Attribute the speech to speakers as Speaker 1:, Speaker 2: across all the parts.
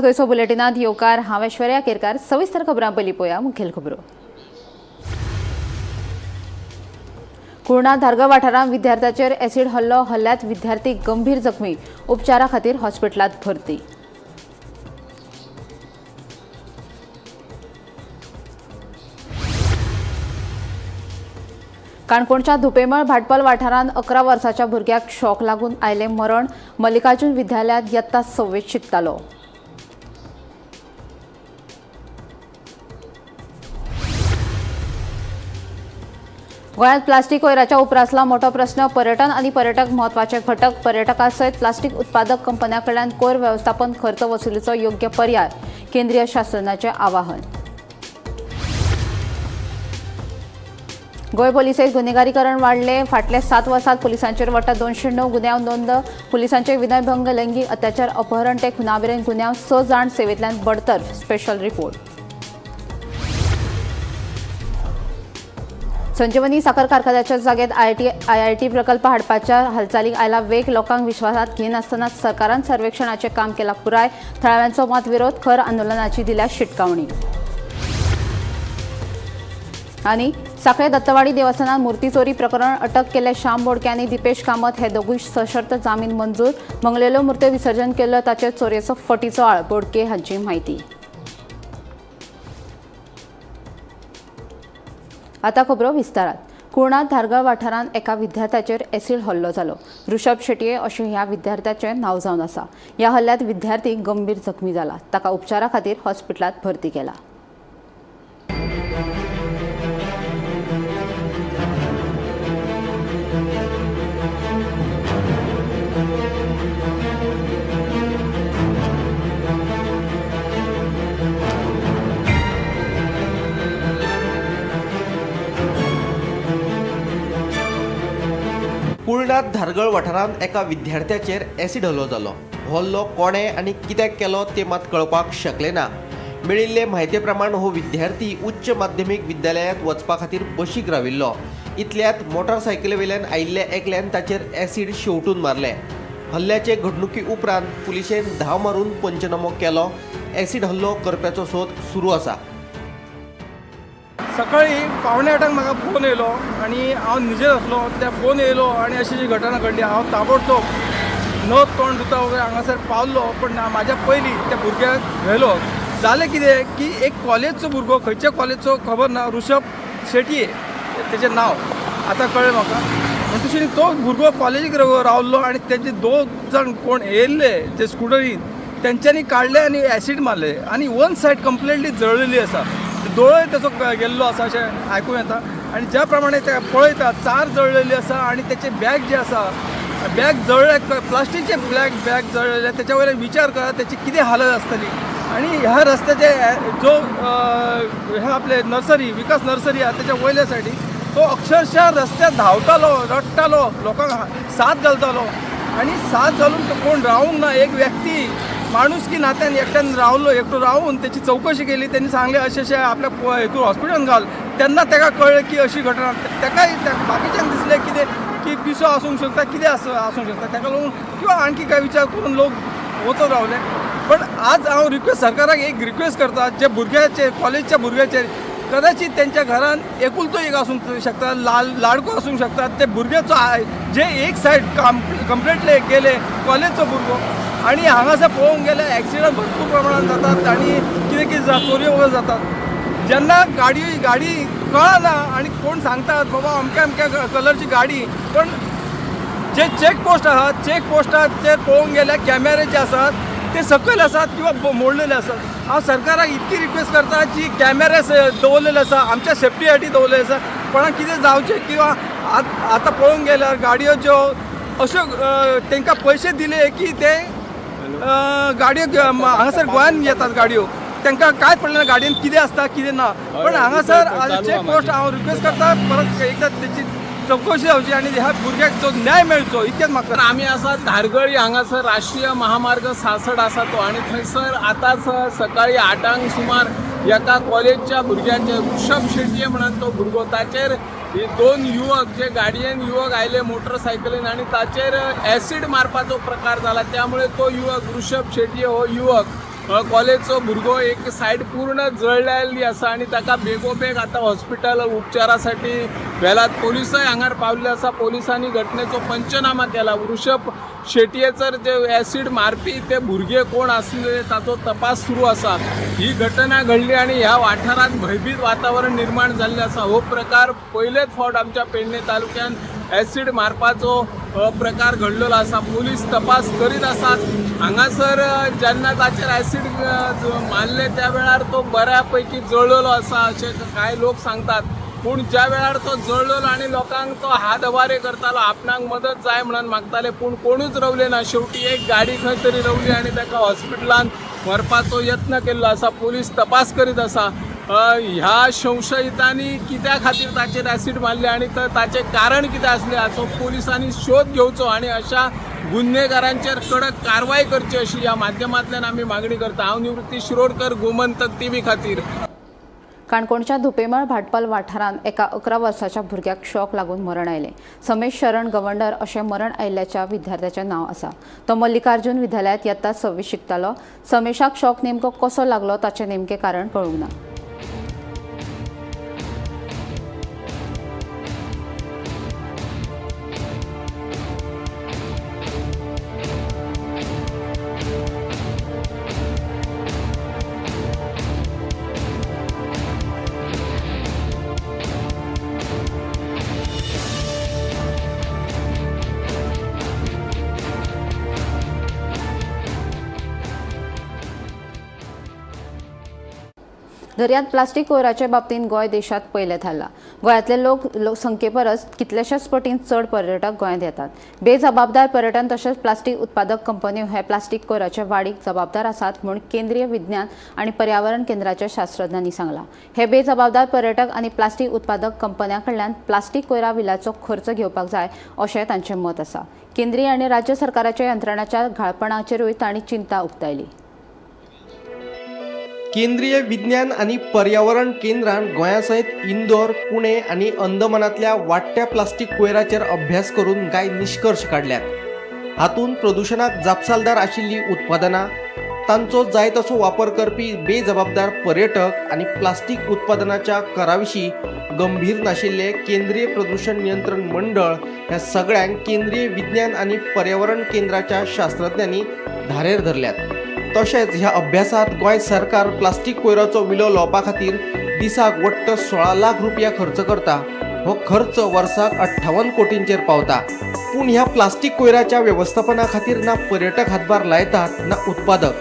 Speaker 1: गोंयचो बुलेटिनात येवकार. हांव ऐश्वर्या केरकार. सविस्तर खबरां. पयलीं पळोवया मुखेल खबरो. कुर्णा धारगळ वाठारांत विद्यार्थ्याचेर एसिड हल्लो. हल्ल्यांत विद्यार्थी गंभीर जखमी, उपचारा खातीर हॉस्पिटलांत भरती. काणकोणच्या धुपेमळ भाटपाल वाठारांत 11 वर्साच्या भुरग्याक शॉक लागून आयलें मरण. मल्लिकार्जुन विद्यालयांत यत्ता सव्वेत शिकतालो. गोंयांत प्लास्टीक कोयराच्या उप्रासला मोठो प्रस्न. पर्यटन आनी पर्यटक म्हत्वाचे घटक. पर्यटकां सयत प्लास्टीक उत्पादक कंपन्यां कडल्यान कोयर वेवस्थापन खर्च वसुलीचो योग्य पर्याय, केंद्रीय शासनाचें आवाहन. गोंय पोलिसेत गुन्हेगारीकरण वाडले. फाटल्या 7 वर्सात पोलिसांचेर वट्ट 209 गुन्यांव नोंद. पोलिसांचे विनयभंग, लैंगिक अत्याचार, अपहरण ते खुना मेरेन गुन्यांव. 6 जाण सेवेंतल्यान बडतर्फ. Special report. संजीवनी साखर कारखान्याच्या जागेत आयआयटी प्रकल्प हाडपाच्या हालचालीक आयला वेग. लोकांक विश्वासात घेनासतना सरकारान सर्वेक्षणाचें काम केलां पुराय. थळाव्यांचो मात विरोध. खर आंदोलनाची दिल्या शिटकावणी. आनी साखळे दत्तवाडी देवस्थानात मूर्ती चोरी प्रकरण. अटक केल्ले श्याम बोडके आनी दीपेश कामत हे दोगूय सशर्त जामीन मंजूर. मंगलेल्यो मूर्त्यो विसर्जन केल्लो ताचेर चोरयेचो फटीचो आळ, बोडके हांची म्हायती. आता खबरो विस्तारात. कुर्णा धारगळ वाठारांत एका विद्यार्थ्याचेर एसिड हल्लो जालो. ऋषभ शेटये अशें ह्या विद्यार्थ्याचें नांव जावन आसा. ह्या हल्ल्यांत विद्यार्थी गंभीर जखमी जाला. ताका उपचारा खातीर हॉस्पिटलांत भरती केला.
Speaker 2: कुर्णात धारगळ वाठारांत एका विद्यार्थ्याचेर एसिड हल्लो जालो. हल्लो कोणें आनी कित्याक केलो तें मात कळपाक शकलें ना. मेळिल्ले म्हायती प्रमाण हो विद्यार्थी उच्च माध्यमीक विद्यालयांत वचपा खातीर बशीक राविल्लो. इतल्यांत मोटारसायकली वयल्यान आयिल्ल्या एकल्यान ताचेर एसिड शेंवटून मारलें. हल्ल्याचे घडणुकी उपरांत पुलिशेन धांव मारून पंचनामो केलो. एसिड हल्लो करप्याचो सोद सुरू आसा.
Speaker 3: सकाळी 7:45 म्हाका फोन येयलो आनी हांव न्हिजेर आसलो. त्या फोन येयलो आनी अशी जी घटना घडली. हांव ताबडतोब नथ तोंड धुता वगैरे हांगासर पावलो, पण म्हाज्या पयलीं त्या भुरग्याक व्हेलो. जालें कितें की एक कॉलेजचो भुरगो, खंयच्या कॉलेजचो खबर ना, ऋषभ शेटये तेजें नांव आतां कळ्ळें म्हाका. म्हणटकीर तो भुरगो कॉलेजीक रावल्लो आनी तेजे दोग जाण कोण येयल्ले जे स्कुटरीन, तेंच्यांनी काडले आनी एसीड मारले आनी वन सायड कंप्लिटली जळलेली आसा. दोळोय तेचो गेल्लो आसा अशें आयकूंक येता. आनी ज्या प्रमाणे ते पळयता, चार जळलेली आसा आनी तेचे बॅग जे आसा, बॅग जळ्ळे, प्लास्टीकचे ब्लॅक बॅग जळलेले. तेच्या वयल्यान विचार करा तेची कितें हालत आसतली. आनी ह्या रस्त्याचे जो हे आपले नर्सरी, विकास नर्सरी आहा तेच्या वयल्या सायडीक तो अक्षरशः रस्त्यार धांवतालो, रडटालो, लोकांक साथ घालतालो आनी साथ घालून तो कोण रावूंक ना. एक व्यक्ती माणूस की नात्यान एकट्यान रावलो, एकटो रावून त्याची चौकशी केली. त्यांनी सांगले अशें अशें आपल्या हेतून हॉस्पिटलान घाल. तेन्ना ताका कळ्ळें की अशी घटना. ताकाय बाकीच्यांक दिसलें कितें की पिसो आसूंक शकता, कितें आसूंक शकता. ताका लागून किंवा आणखी काय विचार करून लोक वचत रावले. पण आज हांव रिक्वेस्ट, सरकाराक एक रिक्वेस्ट करता, जे भुरग्याचे, कॉलेजच्या भुरग्याचेर, कदाचित त्यांच्या घरान एकुलतो एक आसूंक शकता, लाडको आसूंक शकता. ते भुरग्याचो जे एक सायड कंप्लिटली गेले कॉलेजचो भुरगो. आनी हांगासर पळोवंक गेल्यार एक्सिडंट भरपूर प्रमाणात जातात आनी कितें कितें चोरयो वगैरे जातात. जेन्ना गाडी कळना आनी कोण सांगतात बाबा अमक्या अमक्या कलरची गाडी, पण जे चेक पोस्ट आहात, चेक पोस्टाचेर पळोवंक गेल्यार कॅमेरे जे आसात ते सकयल आसात किंवा मोडलेले आसात. हांव सरकाराक इतकी रिक्वेस्ट करता, जी कॅमेरे दवरलेले आसा आमच्या सेफ्टी साठी दवरलेले आसा, कोणाक कितें जावचें किंवा आतां पळोवंक गेल्यार गाडयो ज्यो अश्यो तांकां पयशे दिले की ते गाडयो हांगासर गोंयान येतात गाडयो, तांकां कांय पडलें ना गाडयेन कितें आसता कितें ना. पण हांगासर चेक पोस्ट हांव रिक्वेस्ट करता, परत एकदां तेची चवकशी जावची आनी ह्या भुरग्याक जो न्याय मेळचो इतकेंच म्हाका.
Speaker 4: तर आमी आसा धारगळी हांगासर राष्ट्रीय महामार्ग 66 आसा तो, आनी थंयसर आतांच सकाळी 8 सुमार एका कॉलेजच्या भुरग्याचेर, ऋषभ शेटये म्हणून तो भुरगो, ताचेर हे दोन युवक जे गाडयेन युवक आयले मोटरसायकलीन आनी ताचेर एसीड मारपाचो प्रकार जाला. त्यामुळे तो युवक ऋषभ शेटये हो युवक कॉलेजचो भुरगो एक सायड पूर्ण जळलेली आसा आनी ताका बेगोबेग आतां हॉस्पिटल उपचारासाठी व्हेलात. पोलिसय हांगार पावल्ले आसा. पोलिसांनी घटनेचो पंचनामा केला. वृषभ शेटयेचर जे एसीड मारपी ते भुरगे कोण आसले ताचो तपास सुरू आसा. ही घटना घडली आनी ह्या वाठारांत भंयभीत वातावरण निर्माण जाल्लें आसा. हो प्रकार पयलेच फावट आमच्या पेडणे तालुक्यान एसीड मारपाचो प्रकार घडलेलो आसा. पोलीस तपास करीत आसात. हांगासर जेन्ना ताचेर एसीड मारले त्या वेळार तो बऱ्या पैकी जळलेलो आसा अशें कांय लोक सांगतात. पूण ज्या वेळार तो जळलेलो आनी लोकांक तो हात अवारे करतालो, आपणाक मदत जाय म्हणून मागताले, पूण कोणूच रवले ना. शेवटी एक गाडी खंय तरी रवली आनी ताका हॉस्पिटलान व्हरपाचो यत्न केल्लो आसा. पोलीस तपास करीत आसा. ह्या संशयितांनी कित्या खातीर ताचेर एसीड मारले आनी ताचें कारण कितें आसलें हाचो पोलिसांनी शोध घेवचो आनी अशा गुन्हेगारांचेर कडक कारवाय करची अशी ह्या माध्यमांतल्यान आमी मागणी करता. हांव निवृत्ती शिरोडकर, गोमंतक टीव्ही खातीर.
Speaker 1: काणकोणच्या धुपेमळ भाटपाल वाठारांत एका 11 वर्साच्या भुरग्याक शॉक लागून मरण आयलें. समेश शरण गवंडर अशें मरण आयिल्ल्याच्या विद्यार्थ्याचें नांव आसा. तो मल्लिकार्जुन विद्यालयांत यत्ता 26 शिकतालो. समेशाक शॉक नेमको कसो लागलो ताचें नेमकें कारण कळूंक ना. दर्यांत प्लास्टीक कोयराचे बाबतींत गोंय देशांत पयलें थारलां. गोंयांतले लोक लोकसंख्ये परस कितलेशेच पटीन चड पर्यटक गोंयांत येतात. बेजबाबदार पर्यटन तशेंच प्लास्टीक उत्पादक कंपन्यो हे प्लास्टीक कोयराचे वाडीक जबाबदार आसात म्हूण केंद्रीय विज्ञान आनी पर्यावरण केंद्राच्या शास्त्रज्ञांनी सांगलां. हे बेजबाबदार पर्यटक आनी प्लास्टीक उत्पादक कंपन्यां कडल्यान प्लास्टीक कोयरा विलाचो खर्च घेवपाक जाय अशें तांचें मत आसा. केंद्रीय आनी राज्य सरकाराच्या यंत्रणाच्या घाळपणाचेरूय तांणी चिंता उक्तायली.
Speaker 2: केंद्रीय विज्ञान आनी पर्यावरण केंद्रान गोंया सयत इंदोर, पुणे आनी अंदमानांतल्या वाडट्या प्लास्टीक कोयराचेर अभ्यास करून कांय निश्कर्श काडल्यात. हातूंत प्रदुशणाक जापसालदार आशिल्लीं उत्पादनां, तांचो जाय तसो वापर करपी बेजबाबदार पर्यटक आनी प्लास्टीक उत्पादनाच्या कराविशीं गंभीर नाशिल्ले केंद्रीय प्रदूशण नियंत्रण मंडळ ह्या सगळ्यांक केंद्रीय विज्ञान आनी पर्यावरण केंद्राच्या शास्त्रज्ञांनी धारेर धरल्यात. तशेंच ह्या अभ्यासात गोंय सरकार प्लास्टीक कोयराचो विलो लावपा खातीर दिसाक वट्ट 16 लाख रुपया खर्च करता. हो खर्च वर्साक 58 कोटींचेर पावता. पूण ह्या प्लास्टीक कोयराच्या वेवस्थापना खातीर ना पर्यटक हातभार लायतात ना उत्पादक,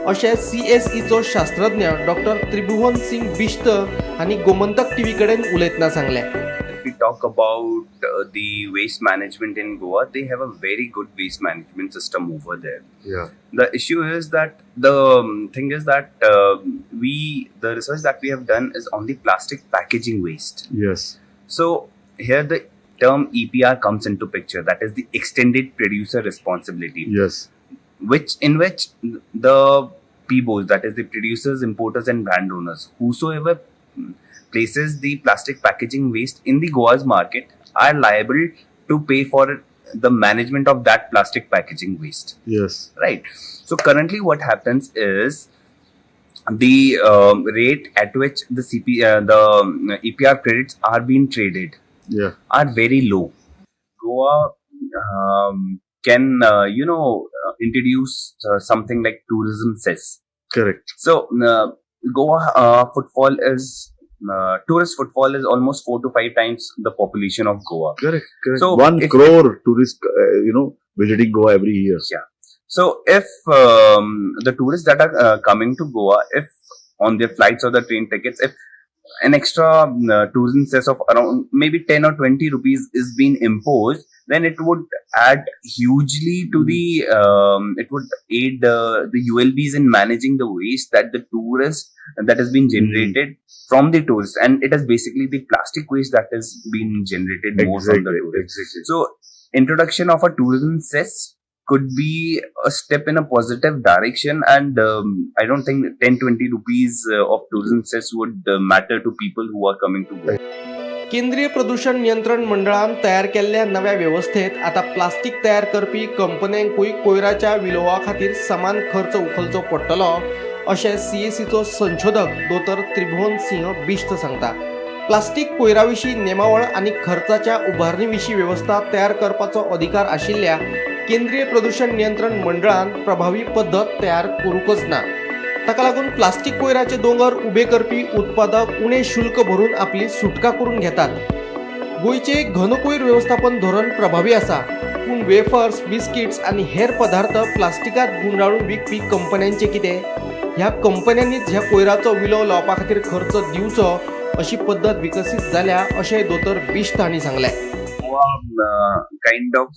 Speaker 2: अशें CSEचो शास्त्रज्ञ डॉक्टर त्रिभुवन सिंग बिश्त हांणी गोमंतक टीव्ही कडेन उलयतना सांगलें.
Speaker 5: If we talk about the waste management in Goa, they have a very good waste management system over there.
Speaker 6: Yeah.
Speaker 5: The issue is that the thing is that the research that we have done is on the plastic packaging waste.
Speaker 6: Yes.
Speaker 5: So here the term EPR comes into picture. That is the extended producer responsibility.
Speaker 6: Yes.
Speaker 5: Which in which the PBOs, that is the producers, importers, and brand owners, whosoever places the plastic packaging waste in the Goa's market are liable to pay for the management of that plastic packaging waste.
Speaker 6: Yes.
Speaker 5: Right. So currently what happens is the rate at which the the EPR credits are being traded are very low. Goa can introduce something like tourism cess.
Speaker 6: Correct.
Speaker 5: So Goa footfall is tourist footfall is almost 4 to 5 times the population of Goa.
Speaker 6: Correct. Correct.
Speaker 5: So
Speaker 6: 1 crore tourists, visiting Goa every year.
Speaker 5: Yeah. So if the tourists that are coming to Goa, if on their flights or the train tickets, if an extra tourism cess of around maybe 10 or 20 rupees is being imposed, then it would add hugely to the, it would aid the ULBs in managing the waste that the tourist that has been generated from the tourist. And it is basically the plastic waste that is being generated more from the tourist.
Speaker 6: Exactly.
Speaker 5: So introduction of a tourism cess could be a step in a positive direction, and I don't think 10-20 rupees of tourism cess would matter to people who are coming to Goa.
Speaker 2: केंद्रीय प्रदूषण नियंत्रण मंडळान तयार केल्ल्या नव्या वेवस्थेत आता plastic तयार करपी कंपन्यांकूय कोयराच्या विलोवा खातीर समान खर्च उखलचो पडटलो अशें सीएसीचो संशोधक दोतोर त्रिभुवन सिंह बिश्त सांगता. प्लास्टीक कोयरा विशीं नेमावळ आनी खर्चाच्या उबारणी विशीं वेवस्था तयार करपाचो अधिकार आशिल्ल्या केंद्रीय प्रदूषण नियंत्रण मंडळान प्रभावी पद्दत तयार करूंकच ना. ताका लागून प्लास्टीक कोयराचे दोंगर उबे करपी उत्पादक उणें शुल्क भरून आपली सुटका करून घेतात. गोंयचे घन कोयर वेवस्थापन धोरण प्रभावी आसा, पूण वेफर्स, बिस्किट्स आनी हेर पदार्थ प्लास्टिकात गुंडाळून विकपी कंपन्यांचें कितें? ह्या कंपन्यांनीच ह्या कोयराचो विलो लावपा खातीर खर्च दिवचो अशी पद्दत विकसीत जाल्या अशें दोतोर बिश्त हांणी सांगलें.
Speaker 5: Goa kind of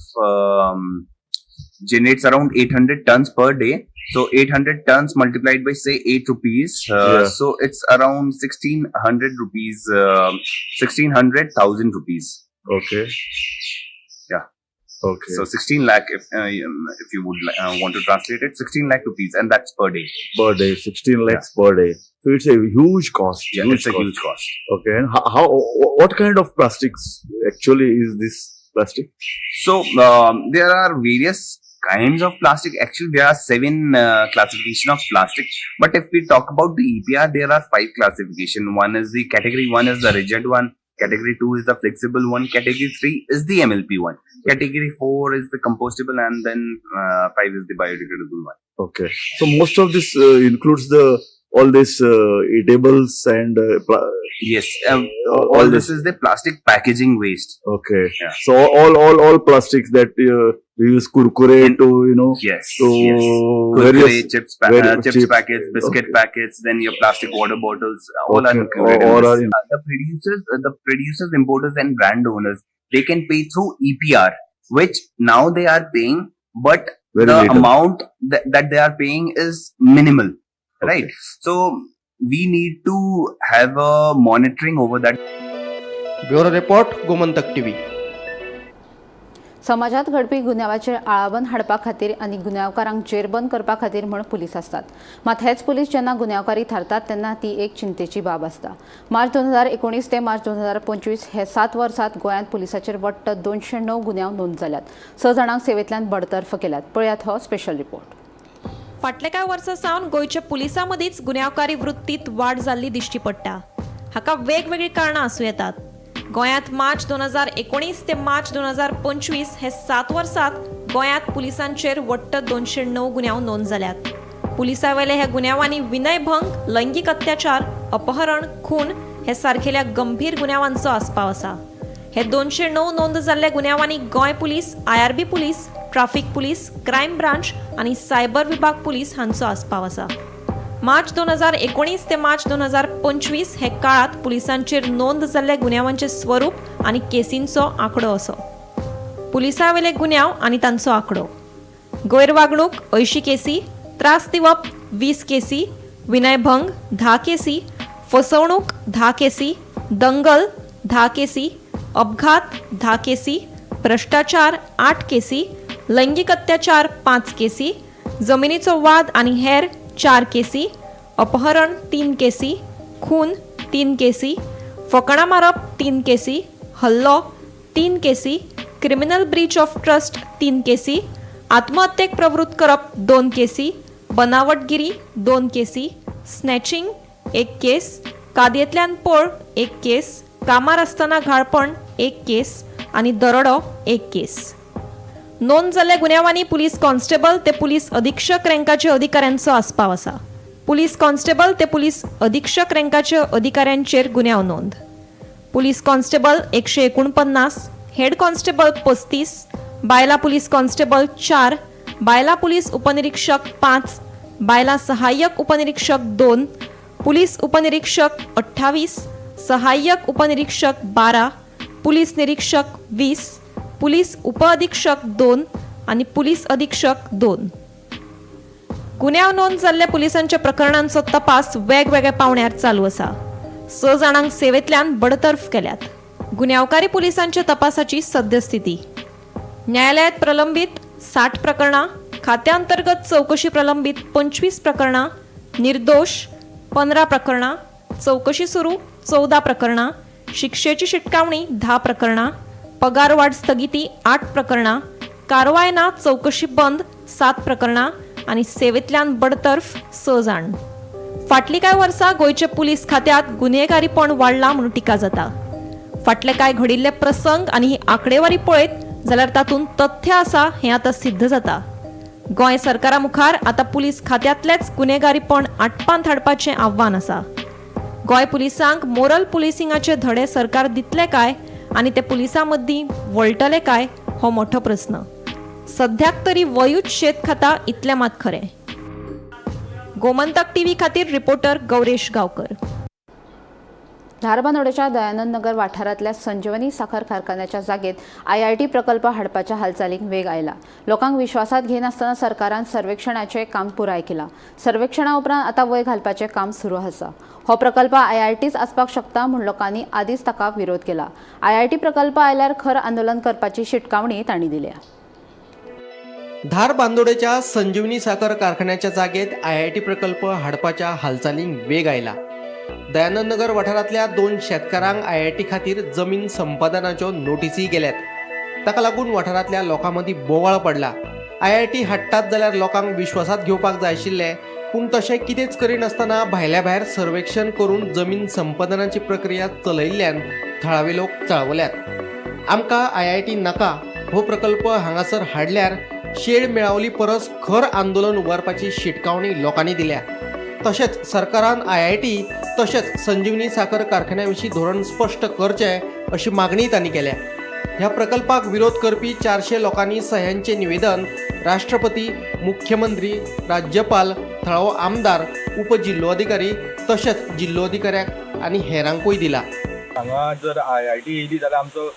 Speaker 5: generates around 800 tons per day. So 800 tons multiplied by say 8 rupees. So it's around 1600 rupees, 1600,000 rupees. Yeah. So 16 lakh, if you would want to translate it, 16 lakh rupees, and that's per day.
Speaker 6: Per day, 16 lakhs per day. So it's a huge cost.
Speaker 5: Yeah,
Speaker 6: huge
Speaker 5: it's a
Speaker 6: cost.
Speaker 5: Huge cost.
Speaker 6: Okay. And how what kind of plastics actually is this plastic?
Speaker 5: So there are various kinds of plastic. Actually, there are 7 classification of plastic. But if we talk about the EPR, there are 5 classification. One is the category 1 is the rigid one. Category 2 is the flexible one. Category 3 is the MLP one. Category 4 is the compostable, and then 5 is the biodegradable one.
Speaker 6: Okay. So most of this includes the all this edibles and
Speaker 5: Yes,
Speaker 6: all
Speaker 5: all this is the plastic packaging waste.
Speaker 6: Okay.
Speaker 5: Yeah.
Speaker 6: So all plastics that we use Kurkure to
Speaker 5: Yes.
Speaker 6: to
Speaker 5: yes. Kurkure,
Speaker 6: various
Speaker 5: chips,
Speaker 6: chips.
Speaker 5: packets, biscuit packets, then your plastic water bottles, all are included in
Speaker 6: All
Speaker 5: this.
Speaker 6: are in.
Speaker 5: The producers, importers, and brand owners, they can pay through EPR, which now they are paying, but
Speaker 6: Very
Speaker 5: the
Speaker 6: little.
Speaker 5: Amount that they are paying is minimal, right? So we need to have a monitoring over that.
Speaker 2: Bureau report, Gomantak TV.
Speaker 1: समाजात घडपी गुन्यांवाचेर आळाबंद हाडपा खातीर आनी गुन्यांवकारांक जेरबंद करपा खातीर म्हूण police आसतात. मात हेच पुलीस जेन्ना गुन्यांवकारी थारतात तेन्ना ती एक चिंतेची बाब आसता. मार्च 2019 ते मार्च 2025 हे 7 वर्सांत गोंयांत पुलिसाचेर वट्ट 209 गुन्यांव नोंद जाल्यात. 6 जाणांक सेवेंतल्यान बडतर्फ केल्यात. पळयात हो स्पेशल रिपोर्ट.
Speaker 7: फाटल्या कांय वर्सां सावन गोंयच्या पुलिसां मदींच गुन्यांवकारी वृत्तींत वाड जाल्ली दिश्टी पडटा. हाका वेगवेगळीं कारणां आसूं येतात. गोंयांत मार्च 2019 ते मार्च 2025 हे 7 वर्सांत गोंयांत पुलिसांचेर वट्ट 209 गुन्यांव नोंद जाल्यात. पुलिसां वयल्या ह्या गुन्यांवांनी विनयभंग, लैंगीक अत्याचार, अपहरण, खून हे सारकेल्या गंभीर गुन्यांवांचो आस्पाव आसा. हे 209 नोंद जाल्ल्या गुन्यांवांनी गोंय police, IRB police, traffic police, crime branch आनी सायबर विभाग पुलीस हांचो आस्पाव आसा. मार्च 2019 ते मार्च 2025 हे काळांत पुलिसांचेर नोंद जाल्ल्या गुन्यांवांचें स्वरूप आनी केसींचो आंकडो असो. पुलिसां वयले गुन्यांव आनी तांचो आंकडो: गैरवागणूक 80 केसी, त्रास दिवप 20 केसी, विनयभंग 10 केसी, फसवणूक 10 केसी, दंगल 10 केसी, अपघात 10 केसी, भ्रश्टाचार 8 केसी, लैंगीक अत्याचार 5 केसी, जमिनीचो वाद आनी हेर 4 केसी, अपहरण 3 केसी, खून 3 केसी, फकाणां मारप 3 केसी, हल्लो 3 केसी, क्रिमिनल ब्रीच ऑफ ट्रस्ट 3 केसी, आत्महत्येक प्रवृत्त करप 2 केसी, बनावटगिरी 2 केसी, स्नॅचिंग 1 केस, कादयेंतल्यान पळ 1 केस, कामार आसतना घाळपण 1 केस आनी दरोडो 1 केस. नोंद जाल्ल्या गुन्यांवांनी पुलीस कॉन्स्टेबल ते पुलीस अधीक्षक रँकाचे अधिकाऱ्यांचो आस्पाव आसा. पुलीस कॉन्स्टेबल ते पुलीस अधीक्षक रँकाच्या अधिकाऱ्यांचेर गुन्यांव नोंद: पुलीस कॉन्स्टेबल 149, हेड कॉन्स्टेबल 35, बायलां पुलीस कॉन्स्टेबल 4, बायलां पुलीस उपनिरीक्षक 5, बायलां सहाय्यक उपनिरीक्षक 2, पुलीस उपनिरीक्षक 28, सहाय्यक उपनिरीक्षक 12, पुलीस निरीक्षक 20, पुलीस उपअधीक्षक 2 आनी पुलीस अधीक्षक 2. गुन्यांव नोंद जाल्ल्या पुलिसांच्या प्रकरणांचो तपास वेगवेगळ्या पावंड्यार चालू आसा. 6 जाणांक सेवेंतल्यान बडतर्फ केल्यात. गुन्यांवकारी पुलिसांच्या तपासाची सद्यस्थिती: न्यायालयात प्रलंबीत 60 प्रकरणां, खात्या अंतर्गत चवकशी प्रलंबीत 25 प्रकरणां, निर्दोष 15 प्रकरणां, चवकशी सुरू 14 प्रकरणां, शिक्षेची शिटकावणी 10 प्रकरणां, पगारवाढ स्थगिती 8 प्रकरणां, कारवाय ना, चवकशी बंद 7 प्रकरणां आनी सेवेंतल्यान बडतर्फ 6 जाण. फाटलीं कांय वर्सां गोंयचे पुलीस खात्यांत गुन्हेगारीपण वाडलां म्हणून टिका जाता. फाटले कांय घडिल्ले प्रसंग आनी ही आंकडेवारी पळयत जाल्यार तातूंत तथ्य आसा हें आतां सिद्ध जाता. गोंय सरकारा मुखार आतां पुलीस खात्यांतलेंच गुन्हेगारीपण आटपांत हाडपाचें आव्हान आसा. गोंय पुलिसांक मोरल पुलिसिंगाचे धडे सरकार दितले काय आनी ते पुलिसां मदीं वळटले काय हो मोठो प्रस्न. सध्याक तरी वयूच शेत खाता इतलें मात खरें. गोमंतक टीव्ही खातीर रिपोर्टर गौरेश गांवकर.
Speaker 1: धारबांदोडेच्या दयानंद नगर वाठारांतल्या संजीवनी साखर कारखान्याच्या जागेत आयआयटी प्रकल्प हाडपाच्या हालचालींक वेग आयला. लोकांक विश्वासात घेनासतना सरकारान सर्वेक्षणाचें काम पुराय केलां. सर्वेक्षणा उपरांत आतां वय घालपाचें काम सुरू आसा. हो प्रकल्प आयआयटीच आसपाक शकता म्हूण लोकांनी आदींच ताका विरोध केला. आयआयटी प्रकल्प आयल्यार खर आंदोलन करपाची शिटकावणी तांणी दिल्या.
Speaker 2: धारबांदोडेच्या संजीवनी साखर कारखान्याच्या जागेत आयआयटी प्रकल्प हाडपाच्या हालचालींक वेग आयला. दयानंद नगर वाठारांतल्या दोन शेतकारांक आयआयटी खातीर जमीन संपादनाच्यो नोटीसी गेल्यात. ताका लागून वाठारांतल्या लोकां मदीं बोवाळ पडला. आयआयटी हाडटात जाल्यार लोकांक विश्वासात घेवपाक जाय आशिल्लें, पूण तशें कितेंच करिनासतना भायल्या भायर सर्वेक्षण करून जमीन संपादनाची प्रक्रिया चलयिल्ल्यान थळावे लोक चाळवल्यात. आमकां आयआयटी नाका, हो प्रकल्प हांगासर हाडल्यार शेळ मेळावली परस खर आंदोलन उबारपाची शिटकावणी लोकांनी दिल्या. तशेंच सरकारान आयआयटी तशेंच संजीवनी साखर कारखान्या विशीं धोरण स्पश्ट करचें अशी मागणी तांणी केल्या. ह्या प्रकल्पाक विरोध करपी 400 लोकांनी सह्यांचें निवेदन राष्ट्रपती, मुख्यमंत्री, राज्यपाल, थळावो आमदार, उपजिल्लोधिकारी तशेंच जिल्लोधिकाऱ्याक आनी हेरांकूय दिला.
Speaker 8: हांगा जर आयआयटी येयली जाल्यार आमचो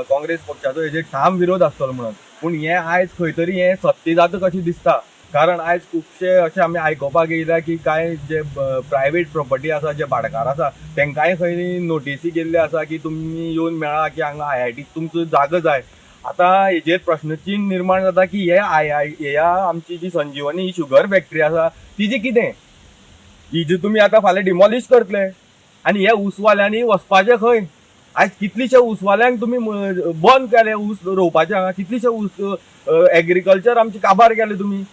Speaker 8: काँग्रेस पक्षाचो हेजेर ठाम विरोध आसतलो म्हणून. पूण हें आयज खंय तरी हें सत्य जाता कशें दिसता, कारण आयज खुबशे अशें आमी आयकुपाक येयल्या की कांय जे प्रायवेट प्रोपर्टी आसा, जे भाटकार आसा, तेंकांय खंय नोटीसी गेल्ल्यो आसा की तुमी येवन मेळा की हांगा आयआयटी तुमचो जागो जाय. आतां हेजेर प्रश्नचिन्न निर्माण जाता की हे I I ह्या आमची जी संजीवनी ही शुगर फॅक्टरी आसा तिजी कितें, ही जी तुमी आतां फाल्यां डिमॉलिश करतले आनी हे ऊसवाल्यांनी वचपाचें खंय? आयज कितलीशे ऊसवाल्यांक तुमी बंद केले ऊस रोवपाचे, हांगा कितलीशे ऊस एग्रीकल्चर आमचे काबार केले तुमी.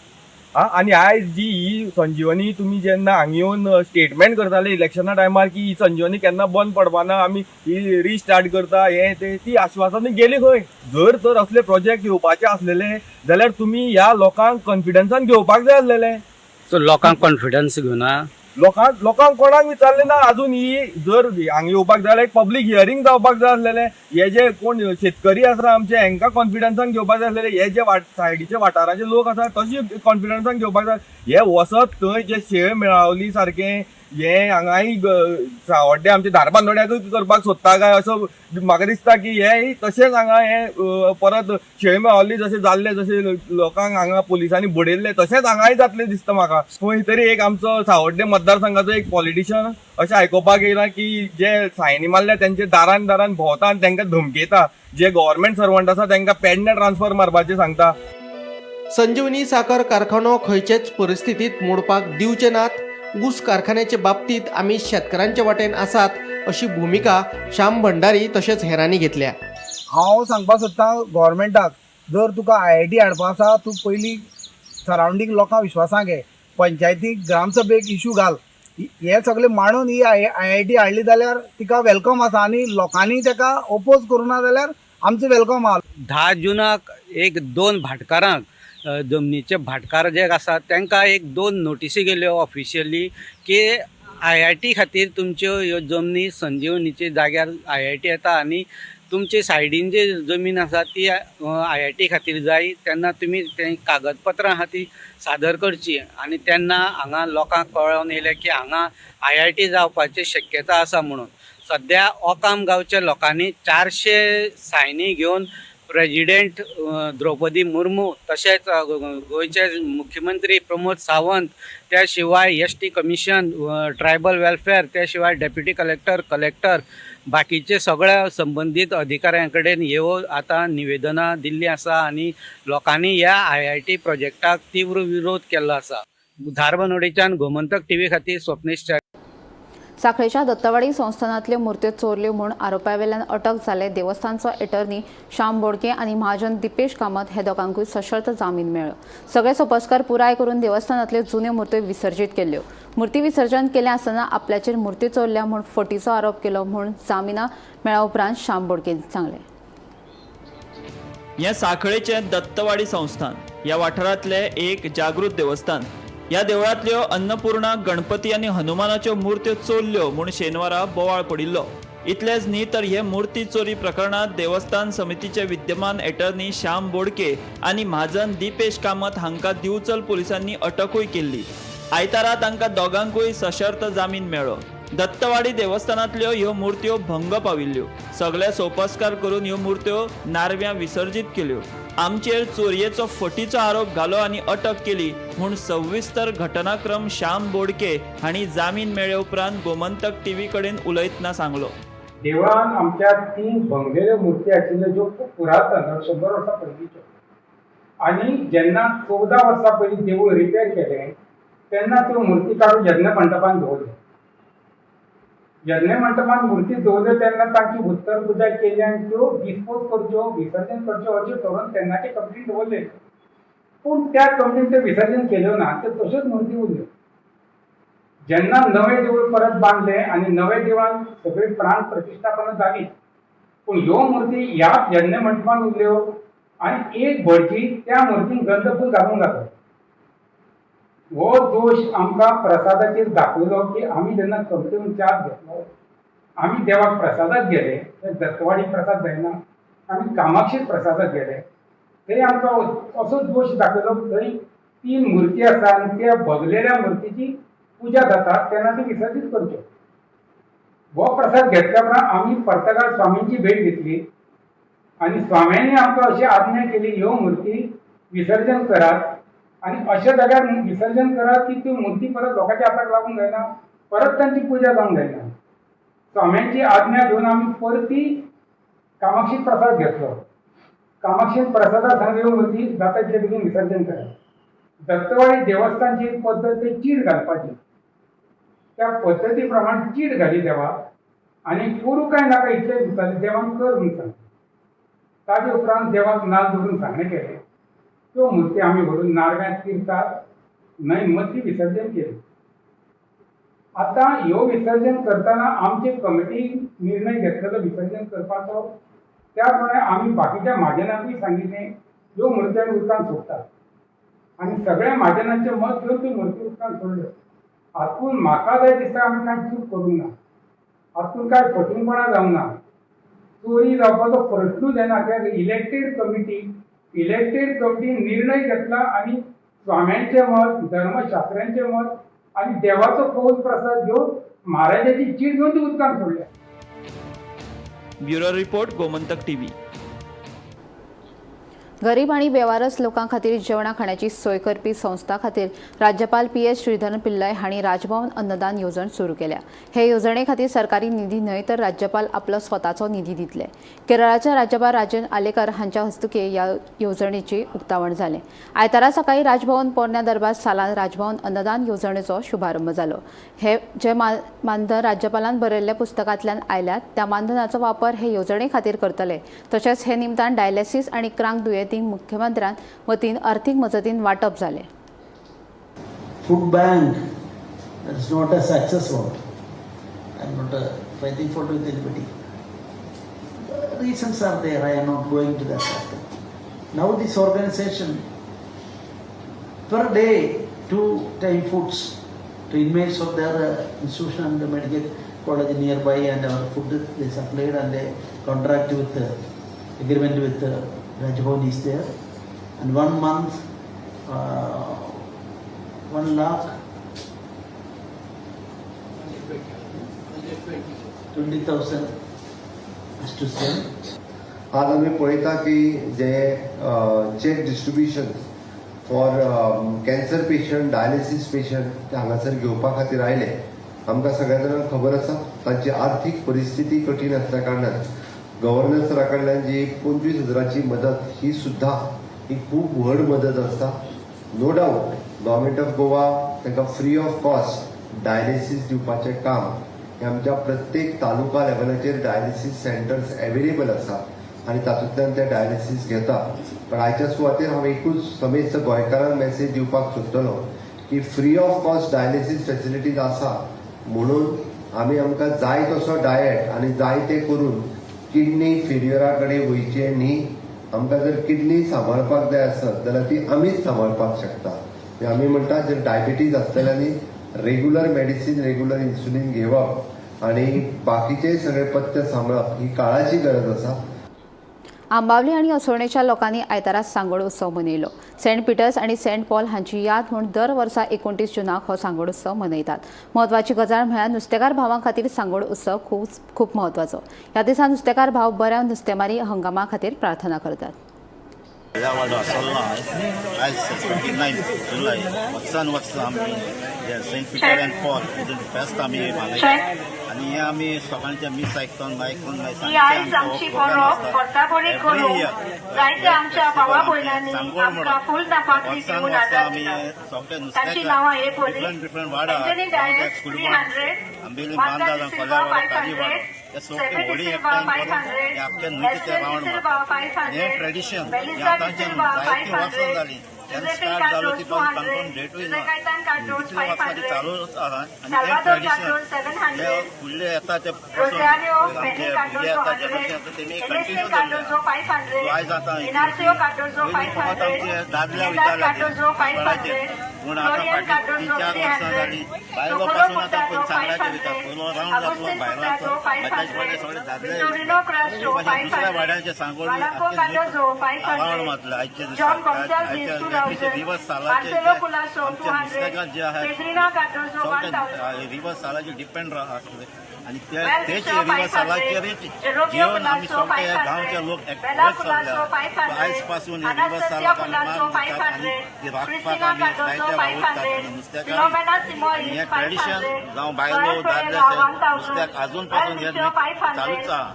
Speaker 8: आं, आनी आयज जी ही संजीवनी तुमी जेन्ना हांगा येवन स्टेटमेंट करताले इलेक्शना टायमार की ही संजीवनी केन्ना बंद पडपाना, आमी ही रिस्टार्ट करता, हें तें, ती आश्वासनां गेली खंय? जर तर असले प्रोजेक्ट येवपाचे आसलेले जाल्यार तुमी ह्या लोकांक कॉन्फिडन्सान घेवपाक जाय आसलेले.
Speaker 9: सो लोकांक कॉन्फिडन्स घेवना.
Speaker 8: लोकांक कोणाक विचारलें ना अजून. ही जर हांगा येवपाक जाय जाल्यार एक पब्लीक हियरींग जावपाक जाय आसलेलें. हे जे कोण शेतकरी आसा आमचे, हेंकां कॉन्फिडन्सान घेवपाक जाय आसलेले. हे जे सायडीचे वाठाराचे लोक आसा तशे कॉन्फिडन्सान घेवपाक जाय. हे वचत थंय जे शेळ मेळावली सारकें हे हांगाय सावड्डे आमचे धारबांदोड्याकूय करपाक सोदता काय असो म्हाका दिसता की हे तशेंच हांगा हे परत शेळ मेळावली जशें जाल्लें, जशें लोकांक हांगा पुलिसांनी बडयल्लें तशेंच हांगाय जातलें दिसता म्हाका. खंय तरी एक आमचो सावड्डे मतदारसंघाचो एक पॉलिटिशियन अशें आयकुपाक येयलां की जे सायनी मारल्या तेंचे दारान दारान भोंवता आनी तेंकां धमकयता, जे गव्हर्मेंट सर्वंट आसा तेंकां पेडणे ट्रान्सफर मारपाचें सांगता.
Speaker 2: संजीवनी साखर कारखानो खंयचेच परिस्थितीत मोडपाक दिवचे नात. ऊस कारखान्याचे बाबतीत आमी शेतकारांचे वाटेन आसात अशी भुमिका श्याम भंडारी तशेंच हेरांनी घेतल्या.
Speaker 10: हांव सांगपाक सोदतां गव्हर्मेंटाक, जर तुका आयआयटी हाडपा आसा, तूं पयलीं सरावंडींग लोकांक विश्वासाक घे, पंचायतीक ग्रामसभेक इशू घाल, हे सगळे मांडून ही आयआयटी हाडली जाल्यार तिका welcome आसा आनी लोकांनी ताका ओपोज करूं ना जाल्यार आमचो welcome आहा.
Speaker 9: 10 जुनाक एक दोन भाटकारांक, जमनीचे भाटकार जे आसा तांकां एक दोन नोटिसी गेल्यो ऑफिशियली की आयआयटी खातीर तुमच्यो ह्यो जमनी संजीवनीचे जाग्यार आयआयटी येता आनी तुमचे सायडीन जे जमीन आसा ती आयआयटी खातीर जाय, तेन्ना तुमी ते कागदपत्रां आहा ती सादर करची. आनी तेन्ना हांगा लोकांक कळोन येयलें की हांगा आयआयटी जावपाची शक्यता आसा म्हणून. सद्या ओकाम गांवच्या लोकांनी 400 सायनी घेवन प्रेजिडेंट द्रौपदी मुर्मू तशेंच गोंयचे मुख्यमंत्री प्रमोद सावंत, त्या शिवाय ST commission, tribal welfare, त्या शिवाय डेप्युटी कलेक्टर, कलेक्टर, बाकीचे सगळ्या संबंदीत अधिकाऱ्यां कडेन ह्यो आतां निवेदनां दिल्लीं आसा आनी लोकांनी ह्या आयआयटी प्रोजेक्टाक तीव्र विरोध केल्लो आसा. धारबांदोडेच्यान गोमंतक टीव्ही खातीर स्वप्नेश च्यारी.
Speaker 1: सांखळेच्या दत्तवाडी संस्थानांतल्यो मूर्त्यो चोरल्यो म्हूण आरोपावेल्यान अटक जाल्ले देवस्थानचो एटर्नी श्याम बोडके आनी महाजन दिपेश कामत हे दोगांकूय सशर्त जामीन मेळ्ळो. सगळे सोपस्कार पुराय करून देवस्थानांतल्यो जुन्यो मूर्त्यो विसर्जीत केल्ल्यो. मूर्ती विसर्जन केलें आसतना आपल्याचेर मूर्ती चोरल्या म्हूण फटीचो आरोप केलो म्हूण जामिना मेळ्ळ्या उपरांत श्याम बोडकेन सांगलें.
Speaker 11: हें सांखळेचें दत्तवाडी संस्थान ह्या वाठारांतलें एक जागृत देवस्थान. ह्या देवळांतल्यो अन्नपूर्णा, गणपती आनी हनुमानाच्यो मूर्त्यो चोरल्यो म्हूण शेनवारा बोवाळ पडिल्लो. इतलेंच न्ही तर हे मूर्ती चोरी प्रकरणांत देवस्थान समितीचे विद्यमान एटर्नी श्याम बोडके आनी म्हाजन दीपेश कामत हांकां दिवचल पुलिसांनी अटकूय केल्ली. आयतारा तांकां दोगांकूय सशर्त जामीन मेळ्ळो. दत्तवाडी देवस्थानांतल्यो ह्यो मूर्त्यो भंग पाविल्ल्यो. सगळे सोपस्कार करून ह्यो मूर्त्यो नारव्यां विसर्जीत केल्यो. आमचेर चोरयेचो फटीचो आरोप घालो आनी अटक केली म्हूण सविस्तर घटनाक्रम श्याम बोडके हांणी जामीन मेळ्ळे उपरांत गोमंतक टीव्ही कडेन उलयतना सांगलो.
Speaker 12: देवळान आमच्या तीन भंगलेल्यो मुर्ती आशिल्ल्यो, ज्यो खूब पुरातन, 100 वर्सां पयलींच्यो. आनी जेन्ना 14 वर्सां पयलीं देवूळ रिपेर केलें तेन्ना त्यो मुर्ती काडून यज्ञ मंडपान दवरल्यो. यज्ञ मंडपान मुर्ती दवरल्यो तेन्ना तांची उत्तर पुजा केली आनी त्यो डिस्पोज करच्यो, विसर्जन करच्यो अशें ठरोवन तेन्नाचे कमिटीन दवरले. पूण त्या कमिटीन त्यो विसर्जन केल्यो ना, त्यो तश्योच मुर्ती उरल्यो. जेन्ना नवें देवूळ परत बांदलें आनी नव्या देवळान सगळी प्राण प्रतिश्ठापना जाली, पूण ह्यो मुर्ती ह्याच यज्ञ मंडपान उरल्यो आनी एक भटजी त्या मुर्तींक गंधफूल घालूंक लागलो. हो दोश आमकां प्रसादाचेर दाखयलो की आमी जेन्ना कमिटीन चार्ज घेतलो, आमी देवाक प्रसादाक गेले, दत्तवाडी प्रसाद जायना, आमी कामाक्षी प्रसादाक गेले, थंय आमकां असो दोश दाखयलो. थंय 3 मुर्ती आसा आनी त्या भगलेल्या मुर्तीची पुजा जाता तेन्ना ती विसर्जीत करच्यो. हो प्रसाद घेतल्या उपरांत आमी पर्तगाळ स्वामींची भेट घेतली आनी स्वाम्यांनी आमकां अशी आज्ञा केली, ह्यो मुर्ती विसर्जन करात आनी अशा जाग्यार विसर्जन करात की त्यो मुर्ती परत लोकांच्या हाताक लागूंक जायना, परत तांची पुजा जावंक जायना. स्वाम्यांची आज्ञा घेवन आमी परती कामाक्षी प्रसाद घेतलो. कामाक्षी प्रसादा सांग ह्यो मुर्ती जाता तितले बेगीन विसर्जन करात. दत्तवाडी देवस्थानची एक पद्दत ती चीट घालपाची. त्या पद्दती प्रमाण चीट घाली देवाक आनी करूं काय नाका इतलें विचारलें, देवान कर म्हूण सांगलें. ताजे उपरांत देवाक नाल्ल दवरून सांगणें केलें. त्यो मुर्ती आमी व्हरून नारव्यांत तिर्थार न्हंय मदीं विसर्जन केली. आतां ह्यो विसर्जन करतना आमचे कमिटीन निर्णय घेतलेलो विसर्जन करपाचो, त्या प्रमाणे आमी बाकीच्या म्हाजनांकूय सांगिल्लें ह्यो मुर्ती आमी उदकांत सोडटात आनी सगळ्या म्हाजनांचें मत घेवन त्यो मुर्ती उदकांत सोडल्यो. हातूंत म्हाका जाय दिसता आमी कांय चूक करूंक ना, हातूंत कांय फटींगपणां जावंक ना, चोरी जावपाचो प्रश्नूच येना. कित्याक इलेक्टेड कमिटीन निर्णय घेतला आनी स्वाम्यांचें मत, धर्मशास्त्र्यांचें मत आनी देवाचो कौल प्रसाद घेवन महाराजाची चीट घेवन ती उदकांत सोडल्या.
Speaker 11: Bureau report, Gomantak TV.
Speaker 1: गरीब आनी बेवारस लोकां खातीर जेवणा खाण्याची सोय करपी संस्था खातीर राज्यपाल पी.एस. श्रीधरन पिल्लय हांणी राजभवन अन्नदान येवजण सुरू केल्या. हे येवजणे खातीर सरकारी निधी न्हय तर राज्यपाल आपलो स्वताचो निधी दितले. केरळाचे राज्यपाल राजन आलेकर हांच्या हस्तुकीं ह्या येवजणेची उक्तावण जालें. आयतारा सकाळी राजभवन पोरण्या दरबार सालान राजभवन अन्नदान येवजणेचो शुभारंभ जालो. हे जे मानधन राज्यपालान बरयल्ल्या पुस्तकांतल्यान आयल्यात त्या मानधनाचो वापर हे येवजणे खातीर करतले. तशेंच हे निमतान डायलिसीस आनी क्रांक दुयेंतींक मुख्यमंत्र्यान वतीन आर्थिक मजतीन वांटप जालें.
Speaker 13: Food bank, it's not a success vote. I am not fighting fault with anybody. Reasons are there, I am not going to that aspect. Now this organization, per day, 2 time foods to inmates of their institution and the medical college nearby, and our food they supplied, and a contract with, agreement with Raj Bhavan is there. And 1 month, 1,20,000 has to send.
Speaker 14: आज आमी पळयता की जे cheque distribution for cancer patient, dialysis patient ते हांगासर घेवपा खातीर आयले. आमकां सगळ्या जाणांक खबर आसा तांची आर्थीक परिस्थिती कठीण आसल्या कारणान गव्हर्नर सरा कडल्यान जी 25,000ची मदत ही सुद्दां ही खूब व्हड मदत आसता. No doubt government of Goa तांकां फ्री ऑफ कॉस्ट डायलिसीस दिवपाचें काम की आमच्या प्रत्येक तालुका लेवलाचेर डायलिसीस सेंटर्स एवेलेबल आसा आनी तातूंतल्यान ते डायलिसीस घेता. पण आयच्या सुवातेर हांव एकूच समेस्त गोंयकारांक मॅसेज दिवपाक सोदतलो की free of cost dialysis facilities आसा म्हणून आमी आमकां जाय तसो डायट आनी जाय तें करून किडनी फेल्युअरा कडेन वयचें न्ही. आमकां जर किडनी सांबाळपाक जाय आसत जाल्यार ती आमीच सांबाळपाक शकता. आमी म्हणटा जर डायबिटीज आसतल्यांनी रेगुलर मेडिसीन, रेगुलर इन्सुलीन घेवप आनी बाकीचे सगळे पथ्य सांबाळप ही काळाची गरज आसा.
Speaker 1: आंबावली आनी असोळणेच्या लोकांनी आयतारा सांगोड उत्सव मनयलो. सेंट पिटर्स आनी सेंट पॉल हांची याद म्हूण दर वर्सा 29 जुनाक हो सांगोड उत्सव मनयतात. म्हत्वाची गजाल म्हळ्यार नुस्तेकार भावां खातीर सांगोड उत्सव खूब खूब म्हत्वाचो. ह्या दिसा नुस्तेकार भाव बऱ्या नुस्तेमारी हंगामा खातीर प्रार्थना करतात.
Speaker 15: ह्या वाडो आसलो आयज 29 जुलय वर्सान वर्स आमी सेंट पिटर अँड पॉल फेस्त आमी मनयतात आनी हें आमी सकाळचें मीस आयकून आयकून
Speaker 16: ही आयज आमची परब भरताभरीत करूंक जायते आमच्या भावा भयणांनी आमकां फूल नापात्री दिवन आदार दिला. तांची नांवां हे परी: एंथनी डायस 300, मार्ता डिसिल्वा 500, सेफी D'Silva 500, Esther D'Silva 500, Melissa D'Silva 500, Josephine Cardoz 200, Jose Caetano Cardoz 500, Salvador Cardoz 700, Rosario फेनी Cardozo 100, Ernestine Cardozo 500, Inacio Cardozo 500, निदाद Cardozo 500, Florian Cardozo 300, Socorro Furtado 500, Agostinho Furtado 500, Victorino Crasto 500, मालाको Cardozo 500, John Gonsalves 2000, Marcelo Colaco 200, Pedrina Cardozo 1000,
Speaker 15: river सालाचेर depend आसले आनी
Speaker 16: वेल
Speaker 15: तेच
Speaker 16: बिशो
Speaker 15: river
Speaker 16: 500,
Speaker 15: सालाचेरच
Speaker 16: जेरोमियो
Speaker 15: घेवन आमी
Speaker 16: कुलासो
Speaker 15: सगळे गांवचे
Speaker 16: 500,
Speaker 15: लोक
Speaker 16: बेला
Speaker 15: एकठांय
Speaker 16: कुलासो
Speaker 15: चल्ले. आयज
Speaker 16: 500,
Speaker 15: पासून रिवर
Speaker 16: अनास्तासिया
Speaker 15: सालाक आमी
Speaker 16: कुलासो
Speaker 15: मान दितात आनी
Speaker 16: 500,
Speaker 15: ती राखपाक
Speaker 16: क्रिस्टिना
Speaker 15: आमी
Speaker 16: कार्दोजो
Speaker 15: जायते वावुरतात
Speaker 16: 500,
Speaker 15: आनी नुस्तेकार
Speaker 16: फिलोमेना
Speaker 15: आनी
Speaker 16: सिमोईस
Speaker 15: हें ट्रेडिशन
Speaker 16: 500,
Speaker 15: जावं बायलो
Speaker 16: जॉयल
Speaker 15: दादले
Speaker 16: पेरेरा 1000,
Speaker 15: नुस्त्याक आजून
Speaker 16: वेल
Speaker 15: पासून हें
Speaker 16: बिशो 500.
Speaker 15: चालूच आहा.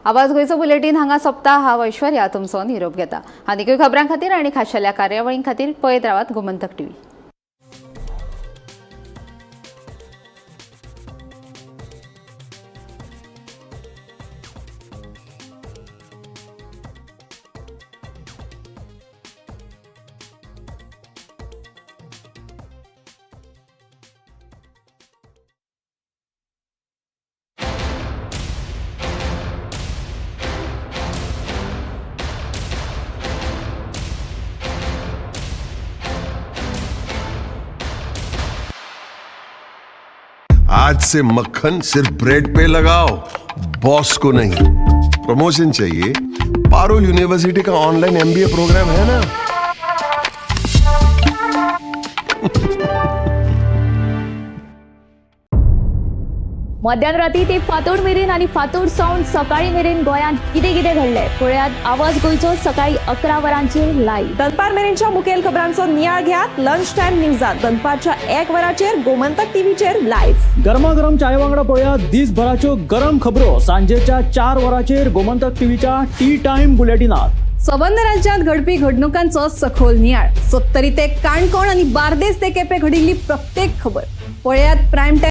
Speaker 1: आवाज गोंयचो बुलेटीन हांगा सोंपता. हांव ऐश्वर्या तुमचो निरोप घेता. आनीकूय खबरां खातीर आनी खाशेल्या कार्यावळीं खातीर पळयत रावात गोमंतक टीव्ही.
Speaker 17: आज से मक्खन सिर्फ ब्रेड पे लगाओ, बॉस को नहीं. प्रमोशन चाहिए? पारुल यूनिवर्सिटी का ऑनलाइन एमबीए प्रोग्राम है ना.
Speaker 18: मध्यान राती ते फांतोड मेरेन आनी फांतोड सावन सकाळी मेरेन गोंयांत कितें कितें घडलें पळयात आवाज गोंयचो सकाळी 11 वरांचेर लायव्ह.
Speaker 7: दनपार मेरेनच्या मुखेल खबरांचो नियाळ घेयात लंच टायम न्यूजात दनपारच्या 1 वराचेर गोमंतक टीव्हीचेर लायव्ह.
Speaker 19: गरमागरम चाये वांगडा पळया दिसभराच्यो गरम खबरो सांजेच्या 4 वरांचेर गोमंतक टीव्हीच्या टी टायम बुलेटिनात.
Speaker 20: सबंद राज्यांत घडपी घडणुकांचो सखोल नियाळ. सत्तरी ते काणकोण आनी बार्देस ते केपें घडिल्ली प्रत्येक खबर पळयात प्रायम टायम.